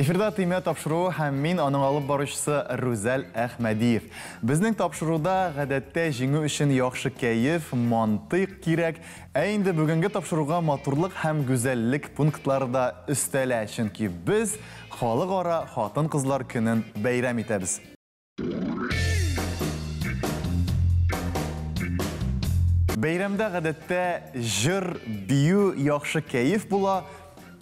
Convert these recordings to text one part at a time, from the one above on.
Эфирда Төймә тапшыруы һәм мин аның алып баручысы Рүзәл Әхмәдиев. Безнең тапшыруда гадәттә җиңү өчен яхшы кәеф, мантыйк кирәк. Ә инде бүгенге тапшыруга матурлык һәм гүзәллек пунктлары да өстәлә, чөнки без Халыкара хатын-кызлар көнен бәйрәм итәбез. Бәйрәмдә гадәттә җыр, бию, яхшы кәеф була.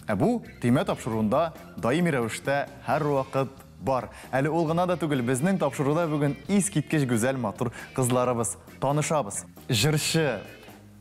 Ә бу төймә тапшыруында даими рәвештә һәрвакыт бар. Әле ул гына да түгел, безнең тапшыруда бүген искиткеч гүзәл матур кызларыбыз. Танышабыз. Җырчы,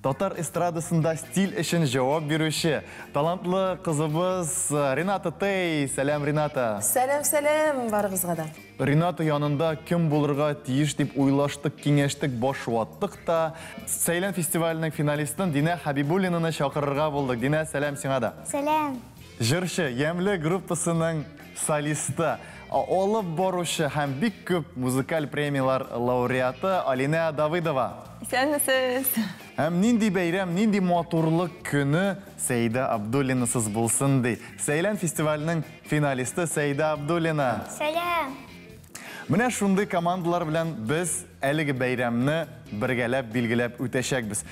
татар эстрадасында стиль өчен җавап бирүче, талантлы кызыбыз Рената Тей. Сәлам, Рената. Сәлам, сәлам барыгызга да. Рената янында кем булырга тиеш дип уйлаштык, киңәштек, баш ваттык та. Сәйлән фестиваленең финалистын Динә Хәбибуллинаны чакырырга булдык. Динә, сәлам сиңа да. Сәлам. Җырчы, Ямьле группасының солисты, алып баручы һәм бик күп музыкаль премияләр лауреаты Алинә Давыдова. Исәнмесез. Һәм нинди бәйрәм, нинди матурлык көне Сәйдә Абдуллинасыз булсын ди. Сәйлән фестиваленең финалисты Сәйдә Абдуллина. Сәлам. Менә шундый командалар белән без әлеге бәйрәмне бергәләп билгеләп үтәчәкбез.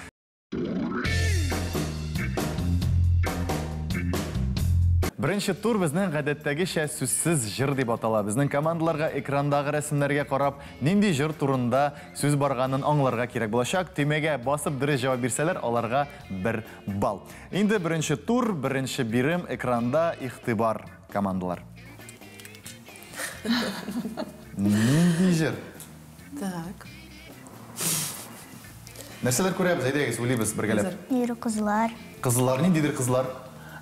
Беренче тур безнең гадәттәгечә сүзсез җыр дип атала. Безнең командаларга экрандагы рәсемнәргә карап, нинди җыр турында сүз барганын аңларга кирәк булачак. Төймәгә басып дөрес җавап бирсәләр, аларга 1 балл. Инде беренче тур, беренче бирем экранда, игътибар, командалар. Нинди җыр? Так. Нәрсәләр күрәбез? Әйдәгез, уйлыйбыз бергәләп. Ниндидер кызлар. Кызлар, ниндидер кызлар.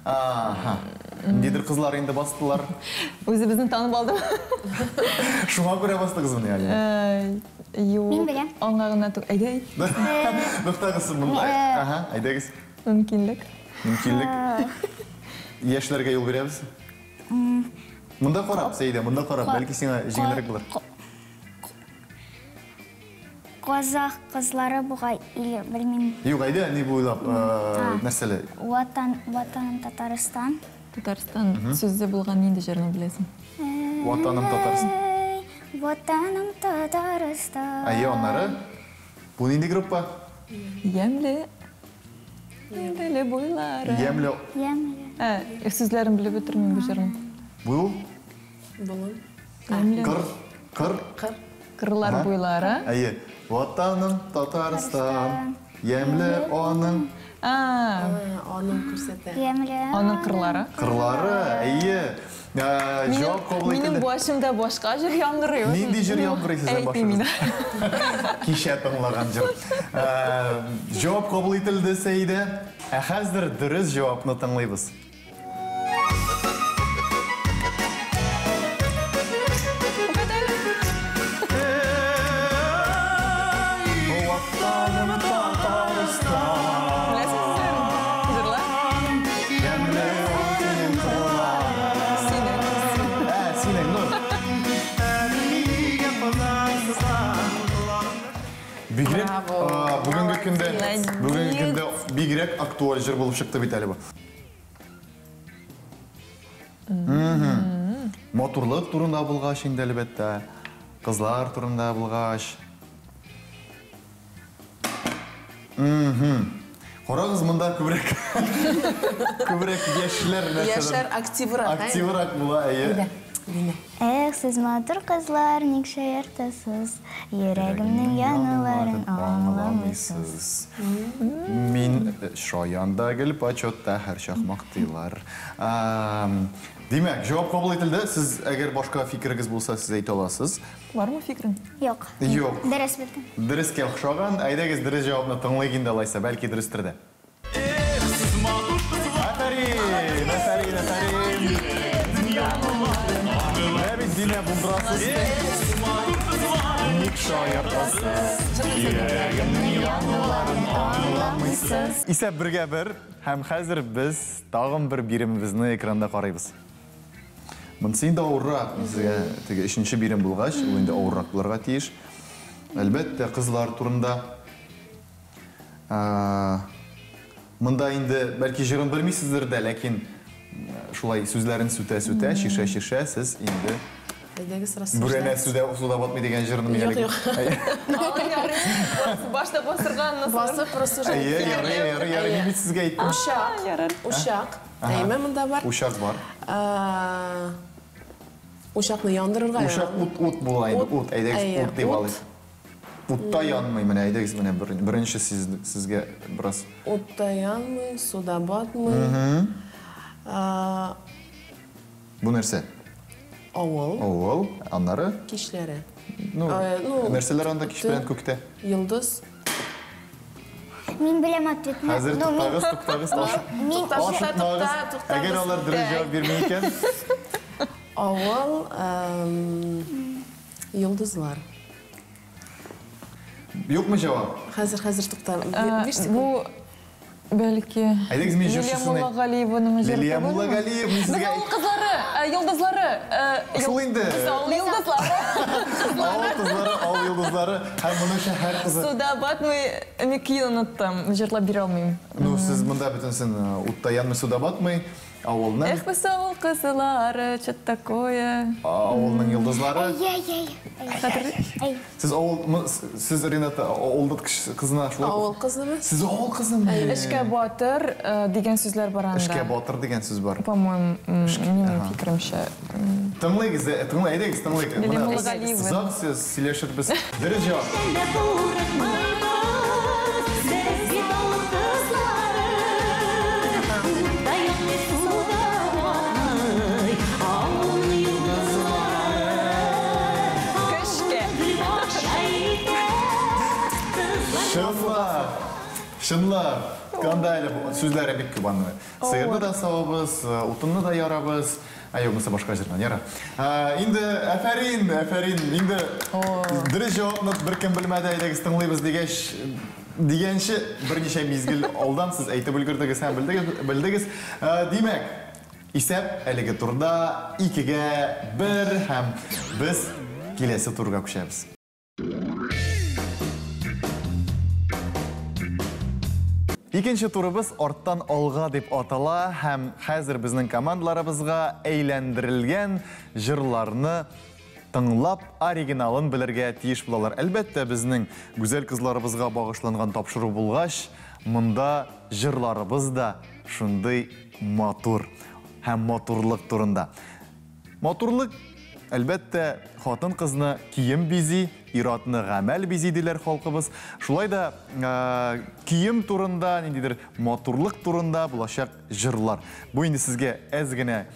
Аһа. Ниндидер кызлар инде бастылар. Үзебезне танып алдым. Шуңа күрә бастыгызмыни, Алина? Юк. Мин беләм. Аңа гына түгел. Әйдә, әйт. Туктагыз монда. Аһа, әйдәгез. Мөмкинлек. Мөмкинлек. Яшьләргә юл бирәбез. Монда карап, Сәйдә, монда карап, бәлки сиңа җиңелрәк булыр. Казах кызлары бугай, или белмим. Юк, әйдә, ни бу уйлап, нәрсәле? Ватан, Ватаным Татарстан. Татарстан сүзе булган нинди җырны беләсең? Ватаным Татарстан. Ватаным Татарстан. Әйе, аннары? Бу нинди группа? Ямьле. Ямьле буйлары. Ямьле. Ямьле. Сүзләрен белеп бетермим бу җырның. Бу? Болын. Ямьле. Кыр, кыр. Кыр. Кырлар буйлары. Әйе. Ватаным Татарстан. Ямьле аның. Аның күрсәтә. Ямьле. Аның кырлары. Кырлары, әйе. Җавап кабул ителде. Минем башымда башка җыр яңгырый. Нинди җыр яңгырый сезнең башыгызда? Кичә тыңлаган җыр. Җавап кабул ителде, Сәйдә. Ә хәзер дөрес җавапны тыңлыйбыз. Ватаным Татарстан. Беләсезме җырлар? Ямьле аның кырлары. Синең. Синең, ну. Бигрәк, бүгенге көндә, бүгенге көндә бигрәк актуаль җыр булып чыкты бит әле бу. Матурлык турында булгач инде, әлбәттә, кызлар турында булгач. Карагыз, монда күбрәк күбрәк яшьләр нәрсәдер. Яшьләр активрак. Активрак була, әйе. Эх, сез матур кызлар, ник шаяртасыз? Йөрәгемнең януларын аңламыйсыз. Мин шаян да гел почетта һәрчак мактыйлар. Димәк, җавап кабул ителде. Сез әгәр башка фикерегез булса, сез әйтә аласыз. Бармы фикерең? Юк. Юк. Дөрес белдем. Дөрескә охшаган. Әйдәгез, дөрес җавапны тыңлыйк инде алайса, бәлки дөрестер дә. Афәрин! Афәрин, афәрин! Менә бит Динә булдырасыз. Ник шаяртасыз? Йөрәгемнең януларын аңламыйсыз. Исәп бергә бер, һәм хәзер без тагын бер биремебезне экранда карыйбыз. Монысы инде авыррак. Сезгә теге өченче бирем булгач, ул инде авыррак булырга тиеш. Әлбәттә, кызлар турында. Монда инде бәлки җырын белмисездер дә, ләкин Шулай сүзләрен сүтә-сүтә, чишә-чишә, сез инде Әйдәгез, бүрәнә суда батмый дигән җырны мин әлеге. Юк, Башта басырган. Басып просто. Әйе, ярый, ярый, ярый, мин бит сезгә әйттем. Учак. Учак. Әйме монда бар. Учак бар. Учакны яндырырга. Учак ут, ут була инде, ут. Әйдәгез, ут дип алыйк. Утта янмый, менә әйдәгез, менә беренче сезгә бераз. Утта янмый, суда батмый. Бу нәрсә? Авыл. Авыл, аннары? Кичләре. Ну, нәрсәләр анда кич белән күктә? Йолдыз. Мин беләм ответны. Хәзер туктагыз, туктагыз. Ашыкмагыз. Әгәр алар дөрес җавап бирми икән. Авыл, йолдызлар. Юкмы җавап? Хәзер, хәзер тукта. Бу бәлки Әйдәгез, мин җырчысын. Лилия Муллагалиеваның җыры. Лилия Муллагалиева, мин сезгә. Авыл кызлары, йолдызлары. Шул инде. Авыл йолдызлары. Авыл кызлары, авыл йолдызлары һәм моны шәһәр кызы. Суда батмый, мин көен оныттым, җырлап бирә алмыйм. Ну, сез монда бөтенсен утта янмый, суда батмый. Авылның. Эх, без авыл кызлары, что такое? Авылның йолдызлары. Әй, әй, әй. Сез авыл, сез Рената авыл кызына шулай. Авыл кызымы? Сез авыл кызымы? Эшкә батыр дигән сүзләр бар анда. Эшкә батыр дигән сүз бар. По-моему, минем фикеремчә. Тыңлыйгыз, тыңлый, әйдәгез, тыңлыйк. Озак сөйләшербез. Дөрес җавап. Чынлап, канда әле сүзләре бик күп аны. Сыерны да савабыз, утынны да ярабыз. Әй, югыйсә башка җырдан яра. Инде афәрин, афәрин. Инде дөрес җавапны беркем белмәде, әйдәгез тыңлыйбыз дигәч, дигәнче берничә мизгел алдан сез әйтеп өлгердегез һәм белдегез. Димәк, исәп әлеге турда 2-1 һәм без киләсе турга күчәбез. Икенче турыбыз арттан алга дип атала һәм хәзер безнең командаларыбызга әйләндерелгән җырларны тыңлап оригиналын белергә тиеш булалар. Әлбәттә, безнең гүзәл кызларыбызга багышланган тапшыру булгач, монда җырларыбыз да шундый матур һәм матурлык турында. Матурлык, әлбәттә, хатын-кызны кием бизи, иратны гамәл бизи диләр халкыбыз. Шулай да кием турында, ниндидер матурлык турында булачак җырлар. Бу инде сезгә әз генә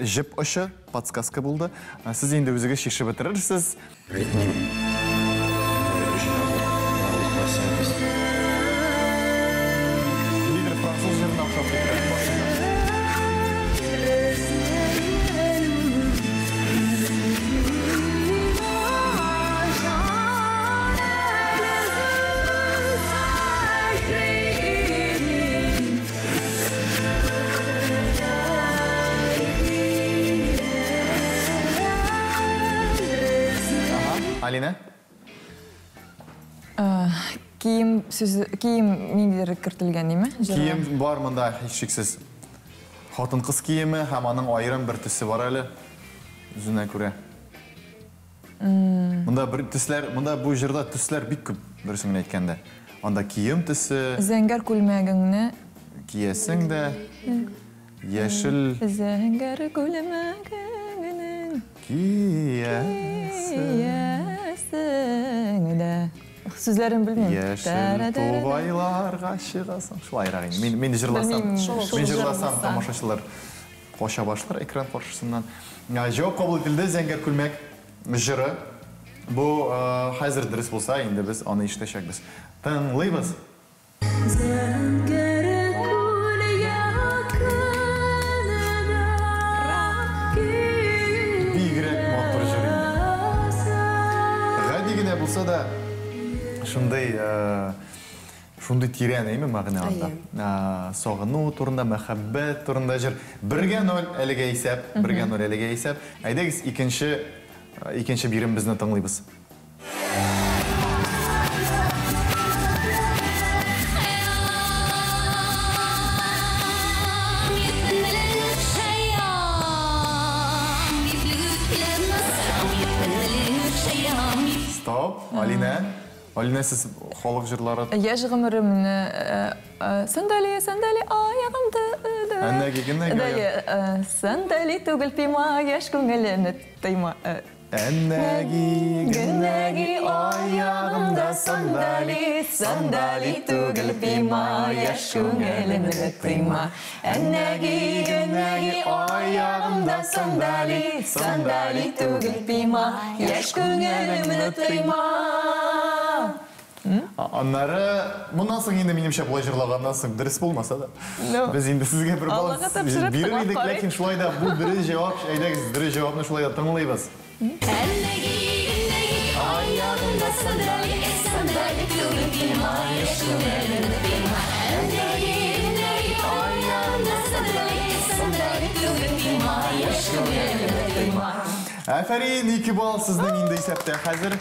җеп очы, подсказка булды. Сез инде үзегез чишеп бетерерсез. Ниндидер француз җырына охшап китә башында. Алина? Кием сүзе, кием ниндидер кертелгән, димме? Кием бар монда, һичшиксез. Хатын-кыз киеме һәм аның аерым бер төсе бар әле. Үзенә күрә. Монда бер төсләр, монда бу җырда төсләр бик күп, дөресен генә әйткәндә. Анда кием төсе. Зәңгәр күлмәгеңне киясең дә, яшел. Зәңгәр күлмәгеңне киясең дә. Сүзләрен белмим. Яшел тугайларга чыгасың. Шулайрак инде. Мин җырласам, мин җырласам, тамашачылар кача башлар экран каршысыннан. Җавап кабул ителде, Зәңгәр күлмәк җыры. Бу хәзер дөрес булса, инде без аны ишетәчәкбез. Тыңлыйбыз. Зәңгәр күлмәк. Бигрәк матур җыр инде. Гади генә булса да, шундый шундый тирән, әйме, мәгънә анда. Сагыну турында, мәхәббәт турында җыр. 1-0 әлегә исәп, 1-0 әлегә исәп. Әйдәгез, икенче бирем безне тыңлыйбыз. җавап. Алинә. Алинә, сез халык җырлары. Яшь гомеремне сандали, сандали аягымда. Әнәги генә. Сандали түгел пима, яшь күңелемне тыйма. Әнәги генәги аягымда сандали, сандали түгел пима, яшь күңелемне тыйма. Әнәги генәги аягымда сандали, сандали түгел пима, яшь күңелемне тыйма. Аннары, моннан соң инде минемчә болай җырлаганнан соң дөрес булмаса да. Без инде сезгә бер балл бирер идек, ләкин шулай да бу дөрес җавап, әйдәгез, дөрес җавапны шулай да тыңлыйбыз. Әнәги генәги аягымда сандали, сандали түгел пима, яшь күңелемне тыйма. Әнәги генәги аягымда сандали, сандали түгел пима, яшь күңелемне тыйма. Афәрин, 2 балл сезнең инде исәптә. Хәзер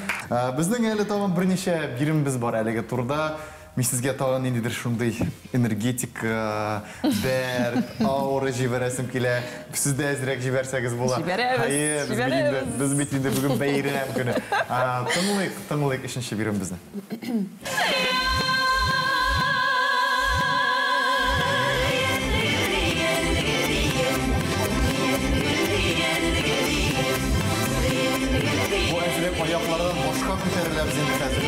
безнең әле тагын берничә биремебез бар әлеге турда. Мин сезгә тагын ниндидер шундый энергетик дәрт, аура җибәрәсем килә. Сез дә әзрәк җибәрсәгез була. Җибәрәбез, җибәрәбез. Без бит инде бүген бәйрәм көне. Тыңлыйк, тыңлыйк өченче биремебезне. Бу әзрәк аяклардан башка күтәреләбез инде хәзер.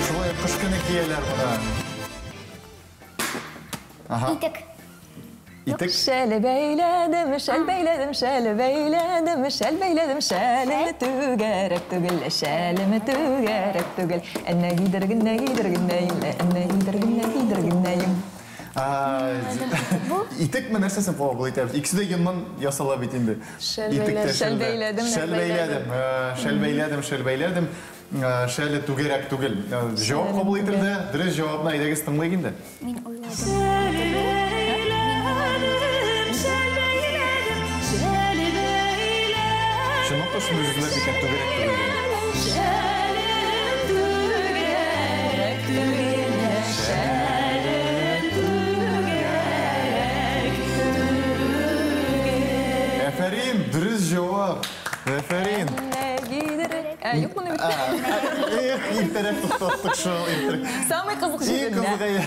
Шулай кыш көне кияләр моны. Ага. Итек. Итек. Шәле бәйләдем, шәл бәйләдем, шәле бәйләдем, шәл бәйләдем, шәлеме түгәрәк түгел, шәлеме түгәрәк түгел. Әнә гидер генә гидер генәем, әнә гидер генә гидер генәем. Итекме нәрсәсен кабул итәбез? Икесе дә йоннан ясала бит инде. Шәл бәйләдем. Шәл бәйләдем, шәл бәйләдем, шәл бәйләдем, шәл бәйләдем. Шәле түгәрәк түгел. Җавап кабул ителде. Дөрес җавапны әйдәгез тыңлыйк инде. Мин уйладым. Чынлап та шуны үзләп икән түгәрәк түгел дигән. Афәрин, дөрес җавап. Афәрин. Юк, моны бит. Эх, иртәрәк туктаттык шул, иртәрәк. Самый кызык Иң җирендә. кызыгы.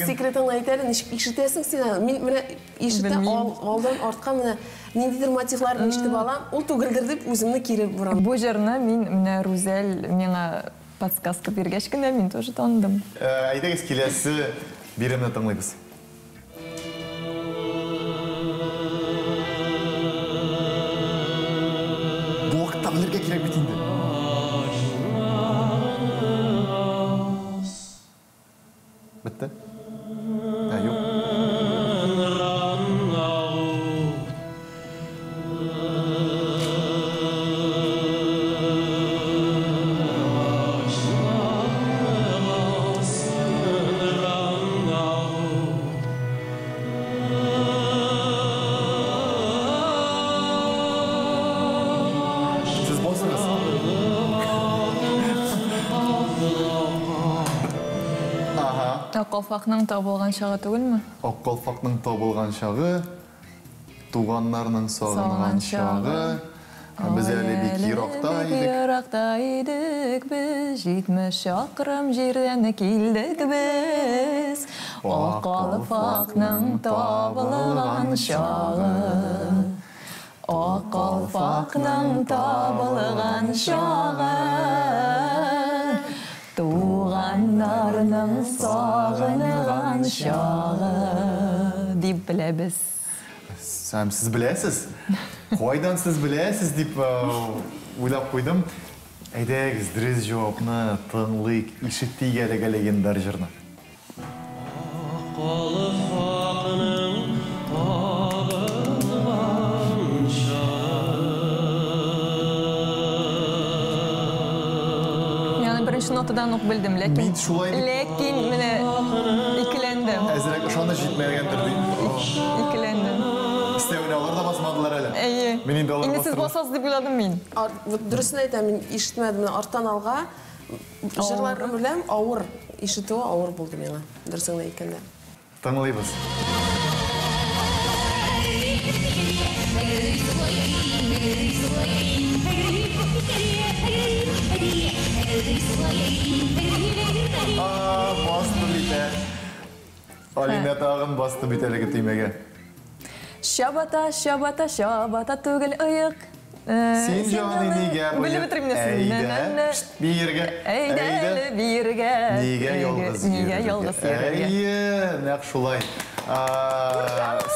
Секретыңны әйт әле, ничек ишетәсең син аны? Мин менә ишетә алдан артка менә ниндидер мотивларны ишетеп алам, ул түгелдер дип үземне кире борам. Бу җырны мин менә Рүзәл миңа подсказка биргәч кенә мин тоже таныдым. Әйдәгез, киләсе биремне тыңлыйбыз. Бу вакытта белергә кирәк бит инде. Бетте? Ә, юк. Сез басыгыз. Ага. Ак калфакның табылган чагы түгелме? Ак калфакның табылган чагы, туганнарның сагынган чагы. Без әле бик еракта идек. Еракта идек без, 70 чакрым җирдән килдек без. Ак калфакның табылган чагы. Ак калфакның табылган чагы. Туганнарның сагынган чагы дип беләбез. Һәм сез беләсез? Кайдан сез беләсез дип уйлап куйдым. Әйдәгез, дөрес җавапны тыңлыйк, ишетик әлеге легендар җырны. Калфакның табылган чагы. Мин аны беренче нотадан ук белдем, ләкин Мин шулай дип ләкин менә икеләндем. Әзрәк ышаныч җитмәгәндер дип. Икеләндем. Өстәвенә алар да басмады. басмадылар әле. Әйе. Мин инде алар Инде сез бастырды. басасыз дип уйладым мин. Вот дөресен әйтәм, мин ишетмәдем. Менә арттан алга җырларны беләм, авыр ишетүе авыр булды миңа, дөресен генә әйткәндә. Тыңлыйбыз. А, басты бит ә. Алинә тагын басты бит әлеге төймәгә. Чабата, чабата, чабата түгел оек. Син җаный нигә Белеп бетерим инде син. Әйдә, шт, биергә. Әйдә әле биергә. Нигә ялгыз Нигә ялгыз йөрергә? Әйе, нәкъ шулай.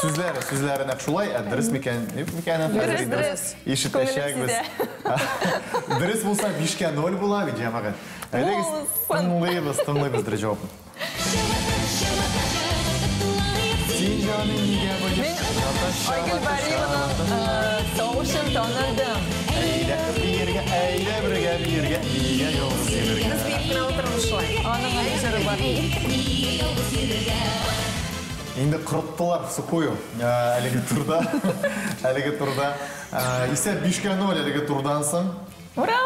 Сүзләре, сүзләре нәкъ шулай, ә дөрес микән, юк микән? Дөрес, дөрес. Ишетәчәкбез. Дөрес булса 5-0 була бит, җәмәгать. Әйдәгез, тыңлыйбыз, тыңлыйбыз дөрес җавапны. Син җаный нигә боек? Мин Айгөл Бариеваның тавышын таныдым. Әйдә биергә, әйдә бергә биергә, нигә ялгыз йөрергә? Без биеп кенә утырабыз шулай. Аның әле җыры бар. Инде корыттылар сукую әлеге турда. Әлеге турда. Исәп 5-0 әлеге турдан соң. Ура!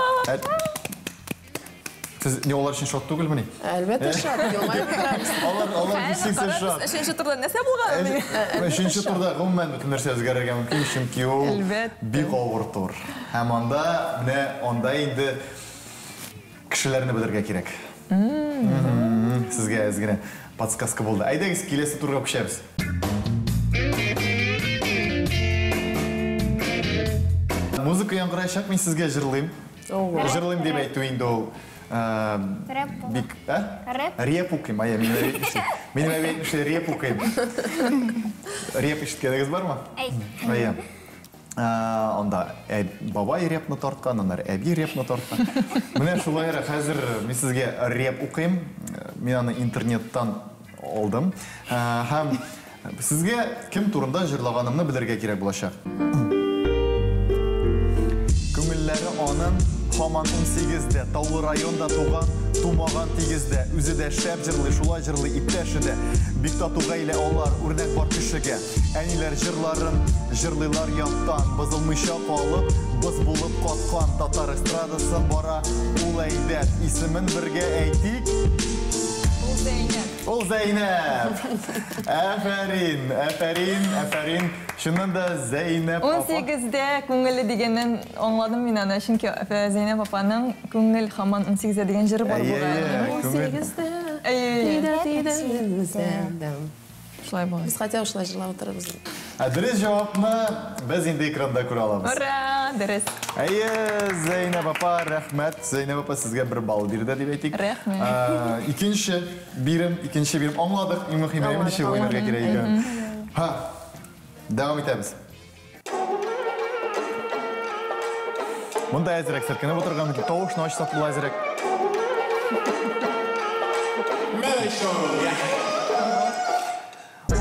Сез не алар өчен шат түгелмени? Әлбәттә, шат, елмаеп утырабыз. Алар алар бишсез шат. Өченче турда нәрсә булган? Өченче турда гомумән бөтен нәрсә үзгәрергә мөмкин, чөнки ул Әлбәттә. бик авыр тур. Һәм анда менә анда инде кешеләрне белергә кирәк. Сезгә әз генә подсказка булды. Әйдәгез, киләсе турга күчәбез. Музыка яңгыраячак, мин сезгә җырлыйм. Җырлыйм дип әйтү инде ул Рэп була. бик, ә? Рэп? Реп укыйм, әйе, минем әби әйтмешли. Минем әби әйтмешли, реп укыйм. Реп ишеткәнегез бармы? Әй. Әйе. Анда бабай репны тарткан, аннары әби репны тарткан. Менә шулайрак хәзер мин сезгә реп укыйм. Мин аны интернеттан алдым. Һәм сезгә кем турында җырлаганымны белергә кирәк булачак. Күңелләре аның һаман 18-дә, Таулы районда туган, тумаган тигездә, үзе дә шәп җырлый, шулай җырлый иптәше дә. Бик тату гаилә алар, үрнәк бар кешегә. Әниләр җырларын җырлыйлар яттан, бозылмыйча калып, боз булып каткан татар эстрадасын бара ул әйдәп. Исемен бергә әйтик. Ул Зәйнәп. Ул Зәйнәп. Афәрин, афәрин, афәрин. Чыннан да Зәйнәп апа. 18-дә күңелле дигәннән аңладым мин аны, чөнки Зәйнәп апаның Күңел һаман 18-дә дигән җыры бар Әйе, бугай. әйе, күңел. 18-дә. Әйе, Тидә, тидә, тидә. Шулай була. Без хотя бы шулай җырлап утырабыз. Ә дөрес җавапны без инде экранда күрә алабыз. Ура, дөрес. Әйе, Зәйнәп апа, рәхмәт. Зәйнәп апа сезгә бер балл бирде дип әйтик. Рәхмәт. Икенче бирем, икенче бирем. Аңладык, иң мөһиме, әйе, ничек уйнарга кирәк икән. Һа. Дәвам итәбез. Монда әзрәк селкенеп утырган мөмкин. Тавышны ачсак була әзрәк.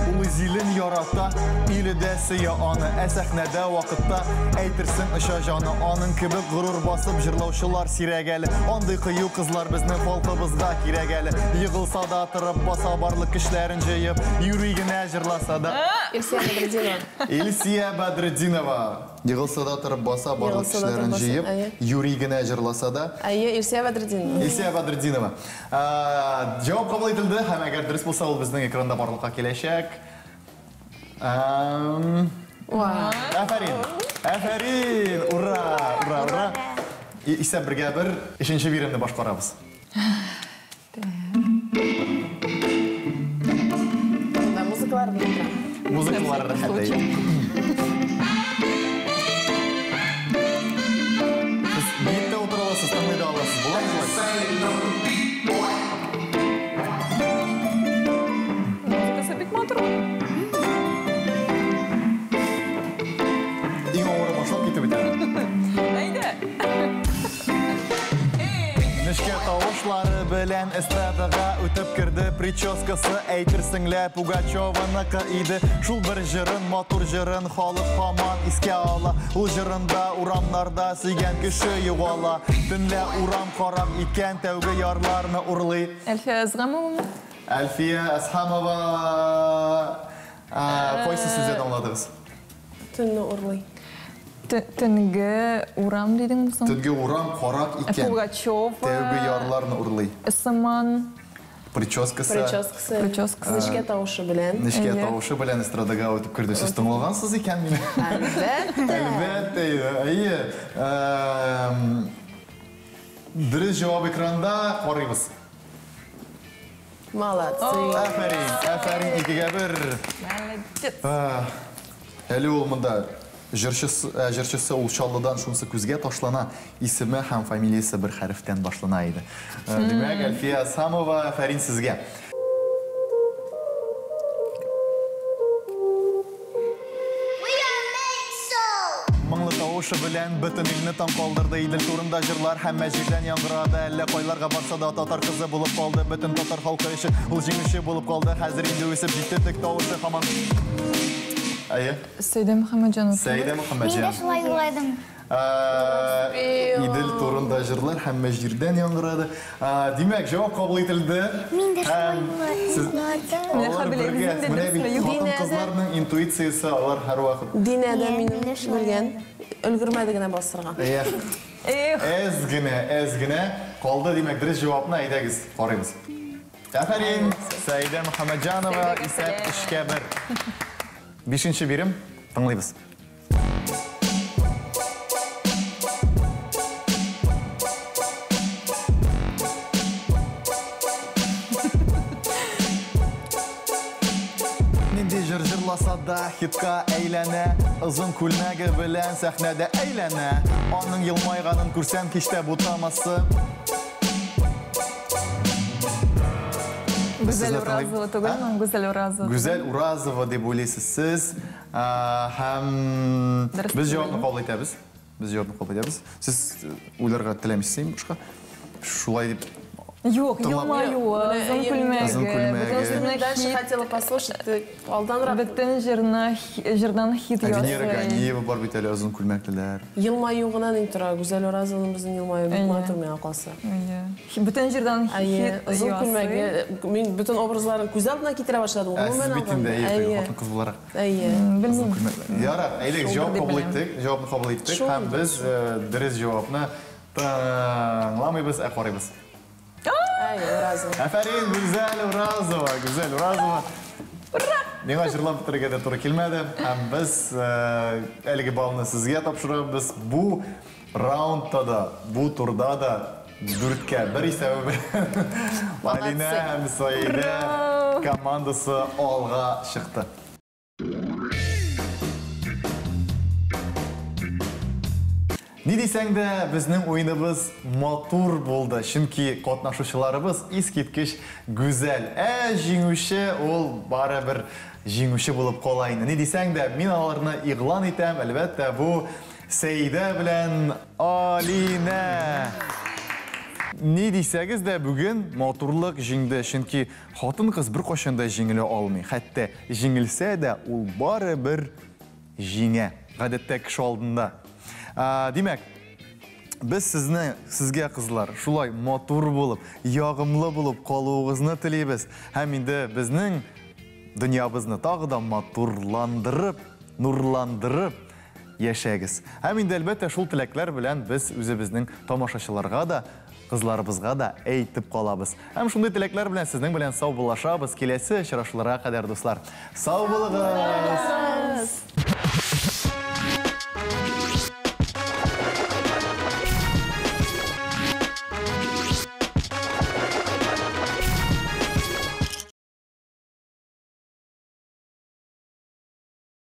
Ул Зилен ярата, иле дә сөя аны. Ә сәхнәдә вакытта әйтерсең оча җаны. Аның кебек горур басып җырлаучылар сирәк әле. Андый кыю кызлар безнең халкыбызга кирәк әле. Егылса да торып баса, барлык көчләрен җыеп, юри генә җырласа да. Илсия Бәдретдинова. Илсия Бәдретдинова. Егылса да торып баса, барлык Егылса да торып көчләрен баса, җыеп, әйе. юри генә җырласа да. Әйе, Илсия Бәдретдинова. Илсия Бәдретдинова. Җавап кабул ителде һәм әгәр дөрес булса, ул безнең экранда барлыкка киләчәк. Уа. Афәрин! Афәрин! Ура! Ура, ура! Исәп бергә бер, өченче биремне башкарабыз. Да, музыкалар белән тора. Музыкалар рәхәт, әйе. Сез биеп тә утыра аласыз, тыңлый да аласыз. Буламы шулай? Музыкасы бик матур. Иң авыры башлап китеп бит әле. Әйдә. Нечкә тавышлары белән эстрадага үтеп керде. Прическасы әйтерсең лә Пугачеваныкы иде. Шул бер җырын, матур җырын халык һаман искә ала. Ул җырында урамнарда сөйгән кеше югала. Төнлә урам карап иткән тәүге ярларны урлый. Әлфия Әзгамовамы? Әлфия Әсхамова. Кайсы сүздән аңладыгыз? Төнне урлый. Төнге урам дидеңме соң? Төнге урам карак икән. Пугачева. Тәүге ярларны урлый. Сыман. Прическасы. Прическасы. Прическасы. Нечкә тавышы белән. Нечкә тавышы белән эстрадага үтеп керде. Сез тыңлагансыз икән мине. Әлбәттә. Әлбәттә, әйе. Дөрес җавап экранда карыйбыз. Молодцы. Афәрин, афәрин, 2-1. Молодец. Әле ул монда җырчысы, җырчысы ул Чаллыдан, шунысы күзгә ташлана, исеме һәм фамилиясе бер хәрефтән башлана иде. Димәк, Әлфия Самова, афәрин сезгә. Моңлы тавышы белән бөтен илне таң калдырды. Идел турында җырлар һәм җирдән яңгырады. Әллә кайларга барса да татар кызы булып калды. Бөтен татар халкы өчен ул җиңүче булып калды. Хәзер инде үсеп җитте, тик тавышы һаман. Әйе. Сәйдә Мөхәммәтҗанова. Сәйдә Мөхәммәтҗан. Мин дә шулай уйладым. Идел турында җырлар һәм җирдән яңгырады. Димәк, җавап кабул ителде. Мин дә шулай уйладым. Алар бергә, менә бит хатын-кызларның интуициясе, алар һәрвакыт. Динә дә минем белгән, өлгермәде генә басырга. Эх. Әз генә, әз генә калды, димәк, дөрес җавапны әйдәгез, карыйбыз. Афәрин, Сәйдә Мөхәммәтҗанова, исәп 3-1. 5-нче бирем, тыңлыйбыз. Нинди җыр җырласа да хитка әйләнә, озын күлмәге белән сәхнәдә әйләнә. Аның елмайганын күрсәм кичтә бутамасы. Гүзәл Уразова түгелме? Гүзәл Уразова. Гүзәл Уразова дип уйлыйсыз сез. Һәм без җавапны кабул итәбез. Без җавапны кабул итәбез. Сез уйларга теләмисез башка? Шулай дип. Юк, елмаюы, озын күлмәге. Дальше хотела послушать, алданрак. Бөтен җырдан хит ясый. Венера Ганиева бар бит әле, озын күлмәклеләр. Елмаю гына ни тора, Гүзәл Уразованың безнең елмаюы бик матур миңа калса. Бөтен җырдан хит ясый. Озын күлмәге, мин бөтен образларын күз алдына китерә башладым. Сез бит инде хатын-кыз буларак. Әйе. Белмим. Ярар, әйдәгез, җавап кабул иттек, җавапны кабул иттек һәм без дөрес җавапны тыңламыйбыз, ә карыйбыз. Афәрин, Гүзәл Уразова, Гүзәл Уразова. Ура! Миңа җырлап бетерергә дә туры килмәде. Һәм без әлеге баллны сезгә тапшырабыз. Бу раундта да, бу турда да 4-1 исәбе белән Алинә һәм Саидә командасы алга чыкты. Ни дисәң дә, безнең уеныбыз матур булды, чөнки катнашучыларыбыз искиткеч гүзәл. Ә җиңүче ул барыбер җиңүче булып кала инде. Ни дисәң дә, мин аларны игълан итәм, әлбәттә, бу Сәйдә белән Алинә. Ни дисәгез дә, бүген матурлык җиңде, чөнки хатын-кыз беркайчан да җиңелә алмый. Хәтта җиңелсә дә, ул барыбер җиңә. Гадәттә кеше алдында. Димәк, без сезне, сезгә кызлар, шулай матур булып, ягымлы булып калуыгызны телибез. Һәм инде безнең дөньябызны тагы да матурландырып, нурландырып яшәгез. Һәм инде әлбәттә шул теләкләр белән без үзебезнең тамашачыларга да, кызларыбызга да әйтеп калабыз. Һәм шундый теләкләр белән сезнең белән саубуллашабыз. Киләсе очрашуларга кадәр, дуслар. Сау булыгыз!